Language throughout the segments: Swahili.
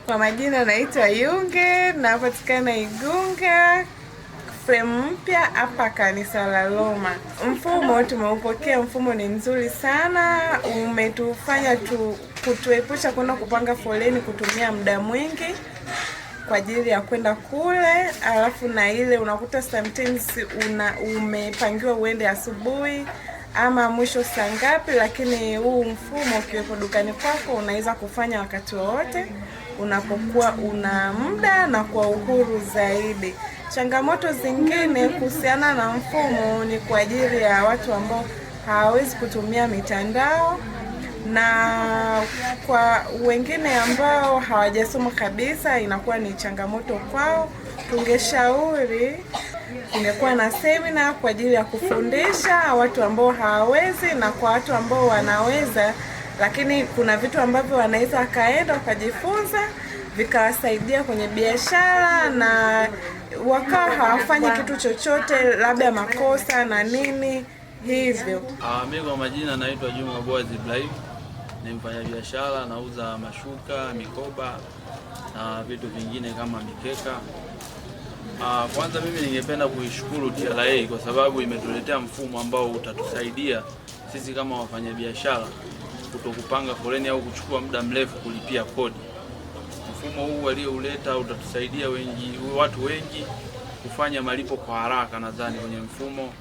Kwa majina naitwa Yunge, napatikana Igunga fremu mpya hapa kanisa la Roma. Mfumo tumeupokea, mfumo ni mzuri sana, umetufanya kutuepusha kwenda kupanga foleni, kutumia muda mwingi kwa ajili ya kwenda kule, alafu na ile unakuta sometimes umepangiwa uende asubuhi ama mwisho saa ngapi, lakini huu mfumo ukiwepo dukani kwako unaweza kufanya wakati wowote unapokuwa una muda na kwa uhuru zaidi. Changamoto zingine kuhusiana na mfumo ni kwa ajili ya watu ambao hawawezi kutumia mitandao na kwa wengine ambao hawajasoma kabisa inakuwa ni changamoto kwao. Tungeshauri kungekuwa na semina kwa ajili ya kufundisha watu ambao hawawezi na kwa watu ambao wanaweza, lakini kuna vitu ambavyo wanaweza wakaenda wakajifunza vikawasaidia kwenye biashara na wakawa hawafanyi kitu chochote labda makosa na nini hivyo. Mimi kwa majina naitwa Juma Boaz Ibrahim, ni mfanyabiashara, nauza mashuka, mikoba na vitu vingine kama mikeka. Kwanza mimi ningependa kuishukuru TRA kwa sababu imetuletea mfumo ambao utatusaidia sisi kama wafanyabiashara kutokupanga foleni au kuchukua muda mrefu kulipia kodi. Mfumo huu waliouleta utatusaidia watu wengi kufanya malipo kwa haraka. Nadhani kwenye mfumo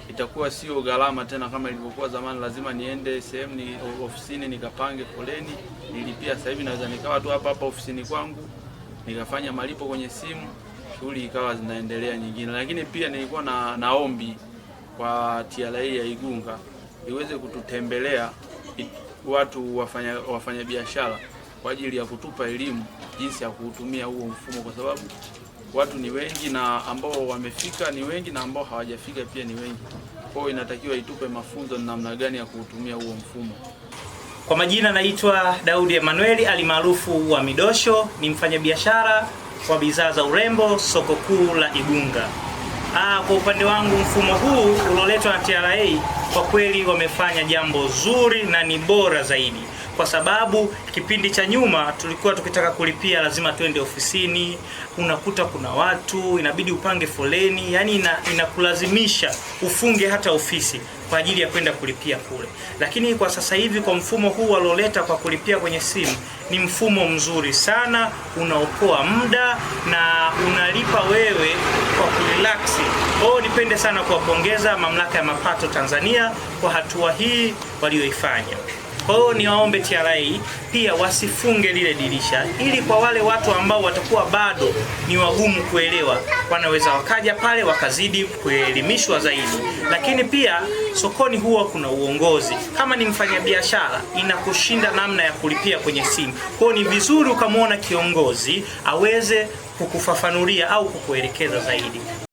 itakuwa sio gharama tena kama ilivyokuwa zamani, lazima niende sehemu ni ofisini nikapange foleni nilipia. Sasa hivi naweza nikawa tu hapa hapa ofisini kwangu nikafanya malipo kwenye simu, shughuli ikawa zinaendelea nyingine. Lakini pia nilikuwa na naombi kwa TRA ya Igunga iweze kututembelea watu wafanya biashara kwa ajili ya kutupa elimu jinsi ya kuutumia huo mfumo, kwa sababu watu ni wengi na ambao wamefika ni wengi na ambao hawajafika pia ni wengi. Kwa hiyo inatakiwa itupe mafunzo ni namna gani ya kuutumia huo mfumo. Kwa majina naitwa Daudi Emanueli alimaarufu wa Midosho, ni mfanyabiashara wa bidhaa za urembo soko kuu la Igunga. Kwa upande wangu mfumo huu ulioletwa na TRA kwa kweli wamefanya jambo zuri na ni bora zaidi, kwa sababu kipindi cha nyuma tulikuwa tukitaka kulipia lazima twende ofisini, unakuta kuna watu, inabidi upange foleni, yani inakulazimisha ufunge hata ofisi kwa ajili ya kwenda kulipia kule. Lakini kwa sasa hivi kwa mfumo huu walioleta kwa kulipia kwenye simu, ni mfumo mzuri sana, unaokoa muda na unalipa wewe kwa kurelax. Kwa hiyo nipende sana kuwapongeza Mamlaka ya Mapato Tanzania kwa hatua hii walioifanya. Kwa hiyo niwaombe TRA pia wasifunge lile dirisha, ili kwa wale watu ambao watakuwa bado ni wagumu kuelewa, wanaweza wakaja pale wakazidi kuelimishwa zaidi. Lakini pia sokoni huwa kuna uongozi. Kama ni mfanyabiashara, inakushinda namna ya kulipia kwenye simu, kwa hiyo ni vizuri ukamwona kiongozi aweze kukufafanulia au kukuelekeza zaidi.